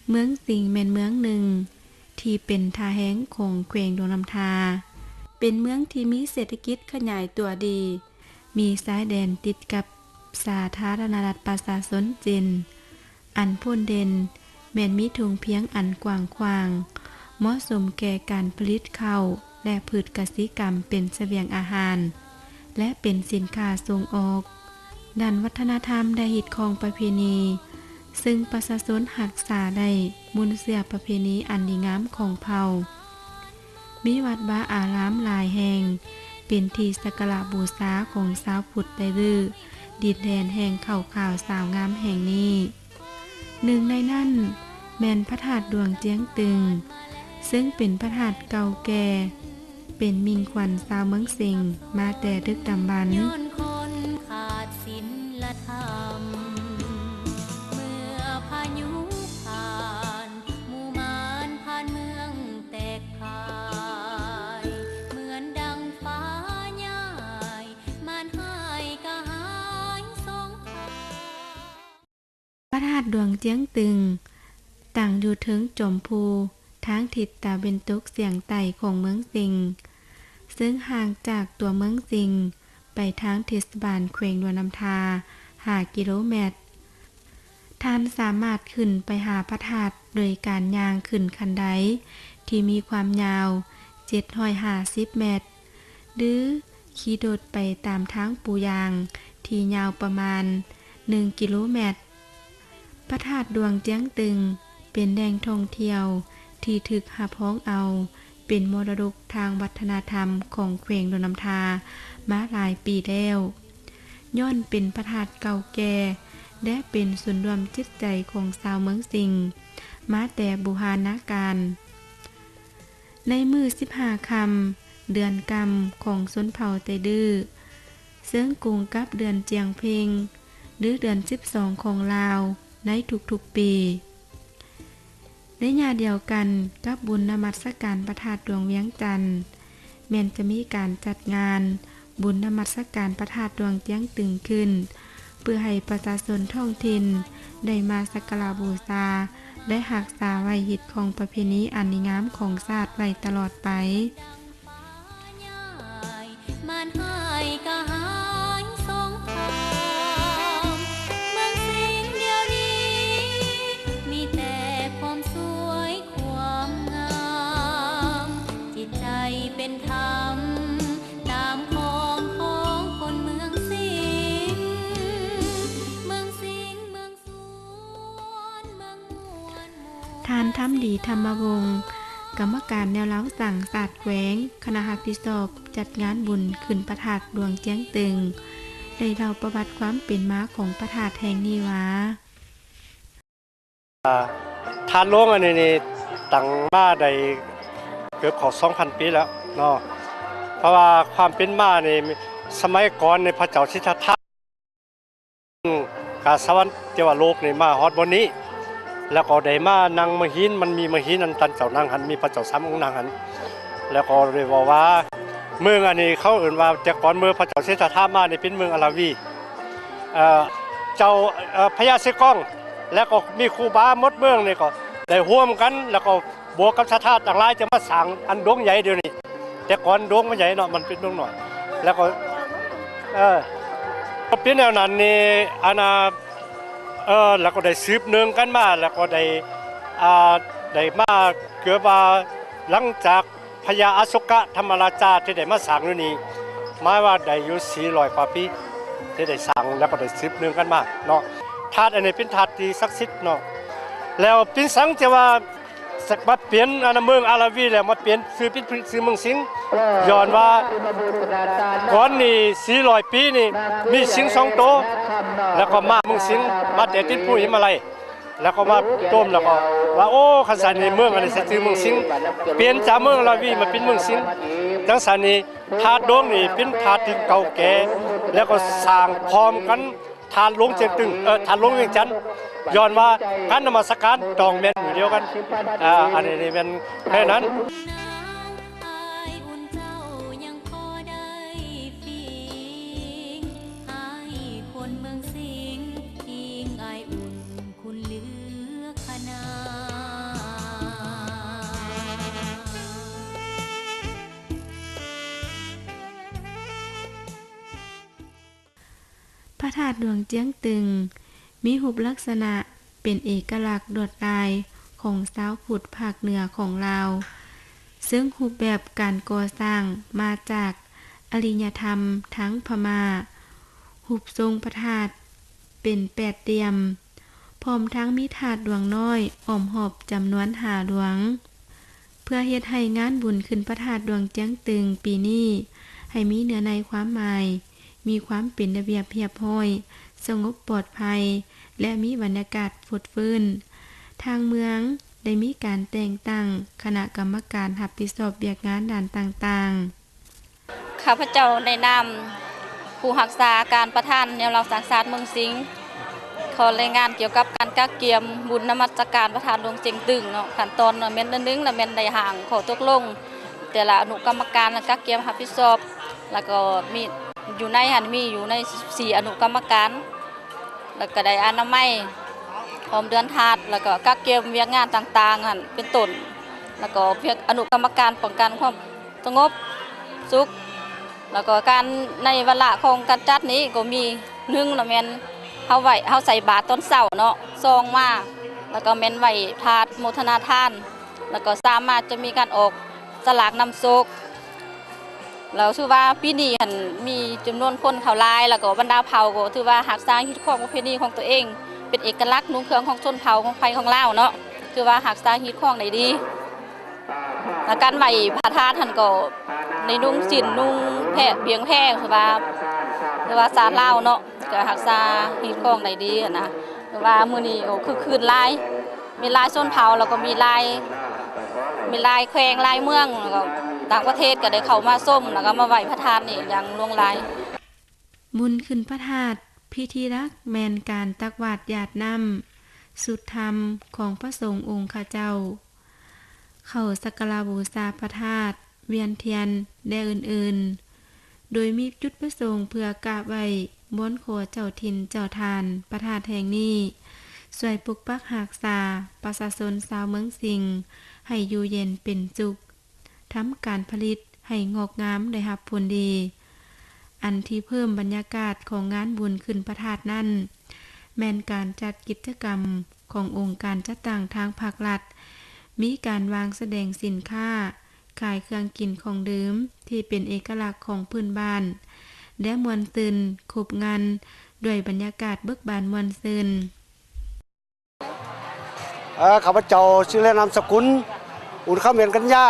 ເມືອງສິງແມ່ນເມືອງໜຶ່ງທີ່ເປັນທ່າແຮງຂອງແຂວງຫຼວງນ້ຳທາ, ເປັນເມືອງທີ່ມີເສດຖະກິດຂະຫຍາຍຕົວດີ, ມີຊາຍແດນຕິດກັບສາທາລະນະລັດປະຊາຊົນຈີນ. ອັນໂດດເດັ່ນແມ່ນມີທົ່ງພຽງອັນກວ້າງຂວາງ, ເໝາະສົມແກ່ການຜະລິດເຂົ້າ ແລະ ພືດກະສິກຳເປັນສະບຽງອາຫານ ແລະ ເປັນສິນຄ້າສົ່ງອອກ. ດ້ານວັດທະນະທຳ ແລະ ຮີດຄອງປະເພນີ, ເຊິ່ງປະຊາຊົນຮັກສາໄດ້ມູນເຊື້ອປະເພນີອັນດີງາມຂອງເຜົ່າ. ມີວັດວາອາລາມຫຼາຍແຫ່ງ ເປັນທີ່ສັກກາລະບູຊາຂອງຊາວພຸດໄຕລື້ ດິນແດນແຫ່ງເຂົ້າຂາວສາວງາມແຫ່ງນີ້. ໜຶ່ງໃນນັ້ນແມ່ນພະທາດດວງຈຽງຕຶງ, ເຊິ່ງເປັນພະທາດເກົ່າແກ່ ເປັນມິ່ງຂວັນຊາວເມືອງສິງມາແຕ່ດຶກດຳບັນ. ຍ້ອນຄົນຂາດສິນລະທຳ ເມື່ອພາຍຸຜ່ານ ໝູ່ມານຜ່ານເມືອງແຕກພ່າຍ ເໝືອນດັ່ງຟ້າຍ້າຍ ມານຮ້າຍກະຫາຍສົງຄາມ. ພະທາດດວງຈຽງຕຶງ ຕັ້ງຢູ່ເທິງຈອມພູ ທາງທິດຕາເວັນຕົກສຽງໃຕ້ຂອງເມືອງສິງ, ເຊິ່ງຫ່າງຈາກຕົວເມືອງສິງໄປທາງເທດສະບານແຂວງຫຼວງນ້ຳທາ ຫ້າກິໂລແມັດ. ທ່ານສາມາດຂຶ້ນໄປຫາພະທາດໂດຍການຍ່າງຂຶ້ນຄັນໄດທີ່ມີຄວາມຍາວ ເຈັດຮ້ອຍຫ້າສິບແມັດ ຫຼື ຂີ່ລົດໄປຕາມທາງປູຢາງທີ່ຍາວປະມານ ໜຶ່ງກິໂລແມັດ. ພະທາດດວງຈຽງຕຶງເປັນແຫຼ່ງທ່ອງທ່ຽວທີ່ຖືກຮັບຮອງເອົາເປັນມໍລະດົກທາງວັດທະນະທຳຂອງແຂວງຫຼວງນ້ຳທາມາຫຼາຍປີແລ້ວ, ຍ້ອນເປັນພະທາດເກົ່າແກ່ ແລະ ເປັນສູນລວມຈິດໃຈຂອງຊາວເມືອງສິງມາແຕ່ບູຮານນາການ. ໃນມື້ສິບຫ້າຄ່ຳ ເດືອນກຳຂອງຊົນເຜົ່າໄຕດື້ ເຊິ່ງກົງກັບເດືອນຈຽງເພັງ ຫຼື ເດືອນສິບສອງຂອງລາວໃນທຸກໆປີ. ໄລຍະດຽວກັນກັບບຸນນະມັດສະການພະທາດດວງວຽງຈັນ ແມ່ນຈະມີການຈັດງານ ບຸນນະມັດສະການພະທາດດວງຈຽງຕຶງຂຶ້ນ ເພື່ອໃຫ້ປະຊາຊົນທ້ອງຖິ່ນໄດ້ມາສັກກາລະບູຊາ ແລະ ຮັກສາໄວ້ຮີດຄອງປະເພນີອັນດີງາມຂອງຊາດໄວ້ຕະຫຼອດໄປ. ມານຮ້າຍກະຫາຍສົງຄາມ ເມືອງສິງດຽວນີ້ ມີແຕ່ຄວາມສວຍຄວາມງາມ ຈິດໃຈເປັນທຳ ຕາມຂອງຂອງຄົນເມືອງສິງ ເມືອງສິງ ເມືອງສວນ ເມືອງມ່ວນມ່ວນ. ທ່ານ ທຳດີ ທຳມະວົງ ກຳມະການແນວລາວສ້າງຊາດແຂວງ ຄະນະຮັບຜິດຊອບຈັດງານບຸນຂຶ້ນພະທາດດວງຈຽງຕຶງ ໄດ້ເລົ່າປະຫວັດຄວາມເປັນມາຂອງພະທາດແຫ່ງນີ້ວ່າ ອາ ທາດຫຼວງອັນນີ້ນີ້ຕັ້ງມາໄດ້ເກືອບເຂົ້າສອງພັນປີແລ້ວເນາະ ເພາະວ່າຄວາມເປັນມານີ້ ສະໄໝກ່ອນນີ້ພະເຈົ້າສິດທັດຖະ ກາສະຫວັນເທວະໂລກນີ້ມາຮອດບ່ອນນີ້ ແລ້ວກໍໄດ້ມານັ່ງມະຫີນ ມັນມີມະຫີນອັນທ່ານເຈົ້ານັ່ງຫັ້ນ ມີພະເຈົ້າສາມອົງນັ່ງຫັ້ນ ແລ້ວກໍໄດ້ເວົ້າວ່າ ເມືອງອັນນີ້ເຂົາເອີ້ນວ່າ ແຕ່ກ່ອນເມື່ອພະເຈົ້າສິດທັດຖະມານີ້ເປັນເມືອງອາລາວີ ເອີ ເຈົ້າ ເອີ ພະຍາເຊກອງ ແລ້ວກໍມີຄູບາໝົດເມືອງນີ້ກໍໄດ້ຮ່ວມກັນ ແລ້ວກໍບວກກັບສັດທາຕ່າງຫຼາຍ ຈະມາສ້າງອັນດົງໃຫຍ່ດຽວນີ້ ແຕ່ກ່ອນດົງມັນໃຫຍ່ເນາະ ມັນເປັນດົງໜ້ອຍ ແລ້ວກໍ ເອີ ກໍເປັນແນວນັ້ນນີ້ ອັນນ່າ ເອີ ແລ້ວກໍໄດ້ສືບເນື່ອງກັນມາ ແລ້ວກໍໄດ້ ອ່າ ໄດ້ມາເກືອບວ່າ ຫຼັງຈາກ ພະຍາອະໂສກະທຳມະລາຊາທີ່ໄດ້ມາສ້າງຢູ່ນີ້ ໝາຍວ່າໄດ້ຢູ່ສີ່ຮ້ອຍກວ່າປີ ທີ່ໄດ້ສ້າງ ແລ້ວກໍໄດ້ສືບເນື່ອງກັນມາເນາະ. ທາດອັນນີ້ເປັນທາດທີ່ສັກສິດເນາະ ແລ້ວເປັນສັງທີ່ວ່າ ມາປ່ຽນອັນນະເມືອງອາລາວີ ແລ້ວມາປ່ຽນຊື່ເປັນຊື່ເມືອງສິງ ຍ້ອນວ່າກ່ອນນີ້ສີ່ຮ້ອຍປີນີ້ ມີສິງສອງໂຕ ແລ້ວກໍມາເມືອງສິງ ມາແຕ່ຕີນພູຫິມາໄລ ແລ້ວກໍມາຕົ້ມ ແລ້ວກໍວ່າ ໂອ້ ຄັນຊັ້ນນີ້ເມືອງອັນນີ້ຊິຊື່ເມືອງສິງ ປ່ຽນຈາກເມືອງອາລາວີມາເປັນເມືອງສິງ. ຈັ່ງຊັ້ນນີ້ທາດດວງນີ້ເປັນທາດທີ່ເກົ່າແກ່ ແລ້ວກໍສ້າງພ້ອມກັນທາດຫຼວງຈຽງຕຶງ ເອີ ທາດຫຼວງວຽງຈັນ ຍ້ອນວ່າການນະມັດສະການຕ້ອງແມ່ນມື້ດຽວກັນ. ອາ ອັນນີ້ນີ້ແມ່ນແຄ່ນັ້ນ. ຄົນເມືອງສິງ ອີງອ້າຍອຸ່ນຄຸນເຫຼືອຂະໜາ ທາດຫຼວງຈຽງຕຶງ ມີຮູບລັກສະນະເປັນເອກະລັກລວດລາຍຂອງຊາວພຸດພາກເໜືອຂອງລາວ, ເຊິ່ງຮູບແບບການກໍ່ສ້າງມາຈາກອາລິຍະທຳທາງພະມ້າ. ຮູບຊົງພະທາດເປັນແປດຫຼ່ຽມ, ພ້ອມທັງມີທາດຫຼວງນ້ອຍອ້ອມຮອບຈຳນວນຫ້າຫຼວງ. ເພື່ອເຮັດໃຫ້ງານບຸນຂຶ້ນພະທາດຫຼວງຈຽງຕຶງປີນີ້ໃຫ້ມີເນື້ອໃນຄວາມໝາຍ, ມີຄວາມເປັນລະບຽບຮຽບຮ້ອຍ, ສະຫງົບປອດໄພ ແລະ ມີບັນຍາກາດຟົດຟື້ນ, ທາງເມືອງໄດ້ມີການແຕ່ງຕັ້ງຄະນະກຳມະການຮັບຜິດຊອບວຽກງານດ້ານຕ່າງໆ. ຂ້າພະເຈົ້າໃນນາມຜູ້ຮັກສາການປະທານແນວລາວສ້າງຊາດເມືອງສິງ ຂໍລາຍງານກ່ຽວກັບການກະກຽມບຸນນະມັດສະການພະທາດຫຼວງຈຽງຕຶງເນາະ. ຂັ້ນຕອນແມ່ນອັນໜຶ່ງ ລະແມ່ນໄດ້ຮ່າງຂໍ້ຕົກລົງແຕ່ລະອະນຸກຳມະການ ລະກະກຽມຮັບຜິດຊອບ ລະກໍມີ ຢູ່ໃນຫັ້ນມີຢູ່ໃນສິບສີ່ອະນຸກຳມະການ ລະກະໄດ້ອະນາໄມ ພ້ອມເດືອນທາດ ລະກະກະກຽມວຽກງານຕ່າງໆຫັ້ນເປັນຕົ້ນ ລະກະວຽກອະນຸກຳມະການປ້ອງກັນຄວາມ ສະຫງົບສຸກ ແລ້ວກໍການໃນວາລະຂອງການຈັດນີ້ກໍມີ ໜຶ່ງລະແມ່ນເຮົາໄວ້ ເຮົາໃສ່ບາດຕອນເຊົ້າເນາະ ສອງມາ ແລ້ວກໍແມ່ນໄຫວ້ທາດໂມທະນາທານ ແລ້ວກໍສາມມາຈະມີການອອກສະຫຼາກນຳໂຊກ ແລ້ວຖືວ່າປີນີ້ຫັ້ນມີຈຳນວນຄົນເຂົ້າຫຼາຍ ແລ້ວກໍບັນດາເຜົ່າກໍຖືວ່າຮັກສາຮີດຄອງປະເພນີຂອງຕົວເອງ ເປັນເອກະລັກນຸ່ງເຄື່ອງຂອງຊົນເຜົ່າຂອງໄພຂອງລາວເນາະ ຖືວ່າຮັກສາຮີດຄອງໄດ້ດີ. ແລະ ການໄຫວ້ພະທາດຫັ້ນກໍໄດ້ນຸ່ງສິ້ນນຸ່ງແພ ພຽງແພ ຄືວ່າ ຄືວ່າຊາດລາວເນາະ ກໍຮັກສາຮີດຄອງໄດ້ດີຫັ້ນນະ ຄືວ່າມື້ນີ້ ໂອ້ ຄຶກຄື້ນຫຼາຍ ມີຫຼາຍຊົນເຜົ່າ ແລ້ວກໍມີຫຼາຍ ມີຫຼາຍແຂວງຫຼາຍເມືອງ ແລ້ວກໍຕ່າງປະເທດກໍໄດ້ເຂົ້າມາຊົມ ແລ້ວກໍມາໄຫວ້ພະທາດນີ້ຢ່າງຫຼວງຫຼາຍ. ບຸນຂຶ້ນພະທາດ ພິທີຫຼັກແມ່ນການຕັກບາດຢາດນ້ຳ ຊຸດທຳຂອງພະສົງອົງຄະເຈົ້າ, ເຂົ້າສັກກາລະບູຊາພະທາດ, ວຽນທຽນ ແລະ ອື່ນໆ, ໂດຍມີຈຸດປະສົງເພື່ອກາບໄຫວ້ວອນຂໍເຈົ້າຖິ່ນເຈົ້າຖານພະທາດແຫ່ງນີ້ ຊ່ວຍປົກປັກຮັກສາປະຊາຊົນຊາວເມືອງສິງໃຫ້ຢູ່ເຢັນເປັນສຸກ. ທຳການຜະລິດໃຫ້ງອກງາມໄດ້ຮັບຜົນດີ. ອັນທີ່ເພີ່ມບັນຍາກາດຂອງງານບຸນຂຶ້ນພະທາດນັ້ນ ແມ່ນການຈັດກິດຈະກຳຂອງອົງການຈັດຕັ້ງທາງພາກລັດ, ມີການວາງສະແດງສິນຄ້າ, ຂາຍເຄື່ອງກິນຂອງດື່ມທີ່ເປັນເອກະລັກຂອງພື້ນບ້ານ ແລະ ມ່ວນຊື່ນຄົບງັນດ້ວຍບັນຍາກາດເບີກບານມ່ວນຊື່ນ. ເອີ ຂ້າພະເຈົ້າຊື່ ແລະ ນາມສະກຸນ ອຸ່ນຄຳ ແມ່ນກັນຍາ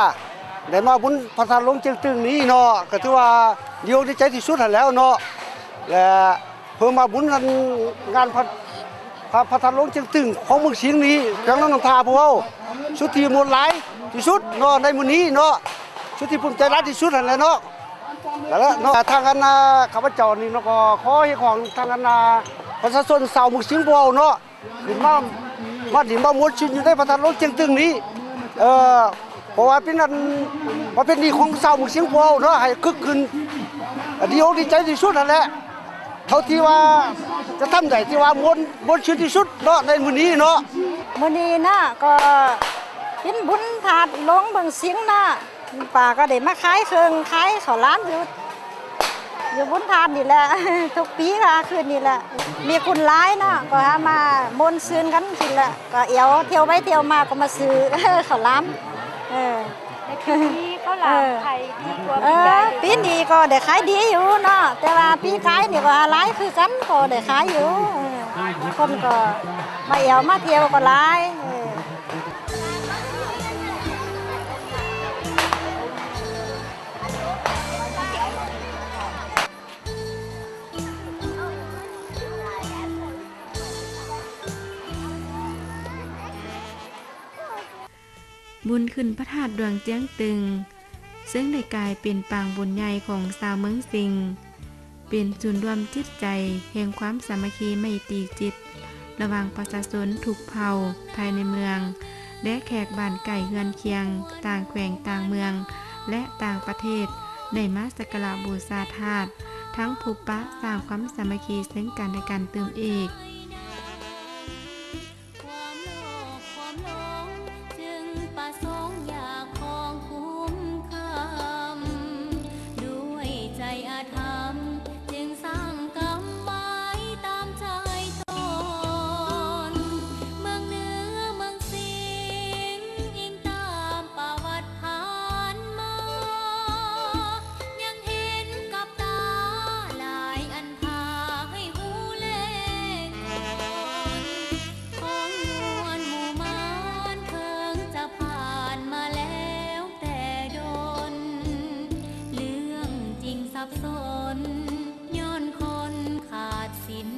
ໄດ້ມາບຸນພະທາດຫຼວງຈຽງຕຶງນີ້ເນາະ ກໍຖືວ່າດີອົກດີໃຈທີ່ສຸດຫັ້ນແຫຼ້ວເນາະ ແລະ ເພິ່ນມາບຸນງານ ງານພະ ພະ ພະທາດຫຼວງຈຽງຕຶງຂອງເມືອງສິງນີ້ ແຂວງຫຼວງນ້ຳທາພວກເຮົາ ສຸດທີ່ມ່ວນຫຼາຍທີ່ສຸດເນາະ ໃນມື້ນີ້ເນາະ ສຸດທີ່ພູມໃຈຫຼາຍທີ່ສຸດຫັ້ນແຫຼະເນາະ ແລ້ວເນາະ ທາງອັນ ຂ້າພະເຈົ້ານີ້ເນາະ ກໍຂໍຮຽກຮ້ອງທາງອັນ ປະຊາຊົນຊາວເມືອງສິງພວກເຮົາເນາະ ຂຶ້ນມາ ມາຫຼິ້ນມາມ່ວນຊື່ນຢູ່ໃນພະທາດຫຼວງຈຽງຕຶງນີ້ ເອີ ເພາະວ່າເປັນອັນ ປະເພນີຂອງຊາວເມືອງສິງພວກເຮົາເນາະ ໃຫ້ຄຶກຄື້ນ ດີອົກດີໃຈທີ່ສຸດຫັ້ນແຫຼະ ເທົ່າທີ່ວ່າຈະທຳໄດ້ ທີ່ວ່າມ່ວນ ມ່ວນຊື່ນທີ່ສຸດເນາະ ໃນມື້ນີ້ເນາະ. ມື້ນີ້ນະ ກໍເປັນບຸນທາດຫຼວງເມືອງສິງນະ ປ້າກໍໄດ້ມາຂາຍເຄື່ອງ ຂາຍເຂົ້າຫຼາມຢູ່ ຢູ່ບຸນທາດນີ້ແຫຼະ ທຸກປີກໍຄືນນີ້ແຫຼະ ມີຄົນຫຼາຍເນາະ ກໍຫາມາມ່ວນຊື່ນກັນຊີ້ແຫຼະ ກໍແອວ ທ່ຽວໄປທ່ຽວມາກໍມາຊື້ເຂົ້າຫຼາມ ເອີ ແຕ່ປີນີ້ເຂົ້າຫຼາມ ເອີ ຂາຍດີກວ່າ ເອີ ປີກາຍ ປີນີ້ກໍໄດ້ຂາຍດີຢູ່ເນາະ ແຕ່ວ່າປີກາຍນີ້ກໍຫຼາຍຄືກັນ ກໍໄດ້ຂາຍຢູ່ ເອີ ຄົນກໍມາແອວມາທ່ຽວກໍຫຼາຍ ເອີ. ບຸນຂຶ້ນພະທາດຫຼວງຈຽງຕຶງ ເຊິ່ງໄດ້ກາຍເປັນປາງບຸນໃຫຍ່ຂອງຊາວເມືອງສິງ ເປັນສູນລວມຈິດໃຈແຫ່ງຄວາມສາມັກຄີໄມຕີຈິດ ລະຫວ່າງປະຊາຊົນທຸກເຜົ່າພາຍໃນເມືອງ ແລະ ແຂກບ້ານໃກ້ເຮືອນຄຽງ ຕ່າງແຂວງຕ່າງເມືອງ ແລະ ຕ່າງປະເທດ ໄດ້ມາສັກກາລະບູຊາທາດ ທັງພົບປະສ້າງຄວາມສາມັກຄີເຊິ່ງກັນແລະກັນຕື່ມອີກ. ຄວາມໂລບຄວາມຫຼົງ ຈຶ່ງປະສົງຢາກຄອງຄຸ້ມຄຳ ດ້ວຍໃຈອະທຳ ຈຶ່ງສ້າງກຳໄວ້ ນ ຍ້ອນຄົນຂາດສິນ